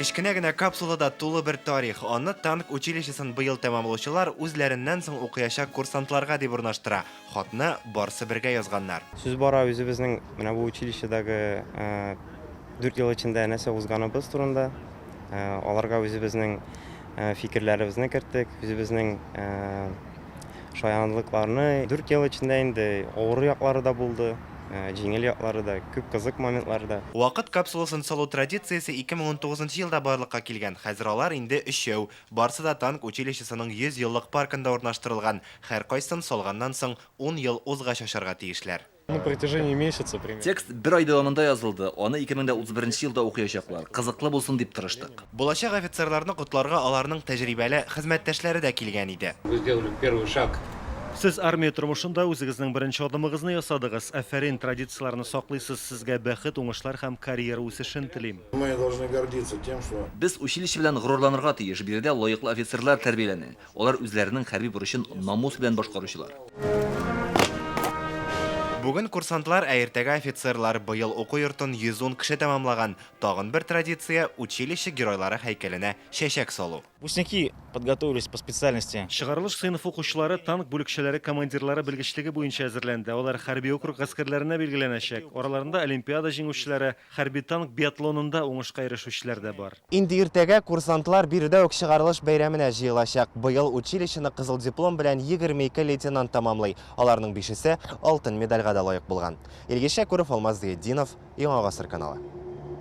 Кечкенә генә капсулада тулы бер тарих. Аны танк училищесын быел тәмамлаучылар үзләреннән соң укыячак курсантларга дип урнаштыра. Хатны барсы бергә язганнар. Сүз бара үзебезнең менә бу училищедагы 4 ел эчендә нәрсә узганыбыз турында. Аларга үзебезнең фикерләребезне керттек, үзебезнең шаянлыкларны. 4 ел эчендә инде авыр яклары да булды, җиңел яклары да, күп кызык моментлары да. Вакыт капсуласын салу традициясе 2019 елда барлыкка килгән. Хәзер алар инде өчәү. Барсы да танк училищесының 100 еллык паркында урнаштырылган. Һәркайсын салганнан соң ун ел узгач ачарга тиешләр. На протяжении месяца примерно. Текст бер ай дәвамында язылды, аны 2031 елда укыячаклар. Кызыклы булсын дип тырыштык. Булачак офицерларны котларга аларның тәҗрибәле хезмәттәшләре дә килгән иде. Вы сделали первый шаг. Сез армия тормышында үзегезнең беренче адымыгызны ясадыгыз. Афәрин, традицияләрне саклыйсыз. Сезгә бәхет, уңышлар һәм карьера үсешен телим. Мы должны гордиться тем, что. Без училище белән горурланырга тиеш, биредә лаеклы офицерлар тәрбияләнә. Алар үзләренең хәрби бурычын намус белән башкаручылар. Бүген курсантлар, ә иртәгә офицерлар. Быел уку йортын 110 кеше тәмамлаган. Тагын бер традиция, училище геройлары һәйкәленә чәчәк салу. Выпускники подготовились по специальности. Чыгарылыш сыйныф укучылары танк бүлекчәләре командирлары белгечлеге буенча әзерләнде. Алар хәрби округ гаскәрләренә билгеләнәчәк. Араларында олимпиада җиңүчеләре, Хәрби-танк биатлонында уңышка ирешүчеләр дә бар. Инде иртәгә курсантлар биредә үк чыгарылыш бәйрәменә җыелачак. Быел училищены кызыл диплом белән 22 лейтенант тәмамлый. Аларның бишесе алтын медальгә дә лаек булган. Илгиз Шәкүров, Алмаз Зыятдинов, Яңа Гасыр каналы.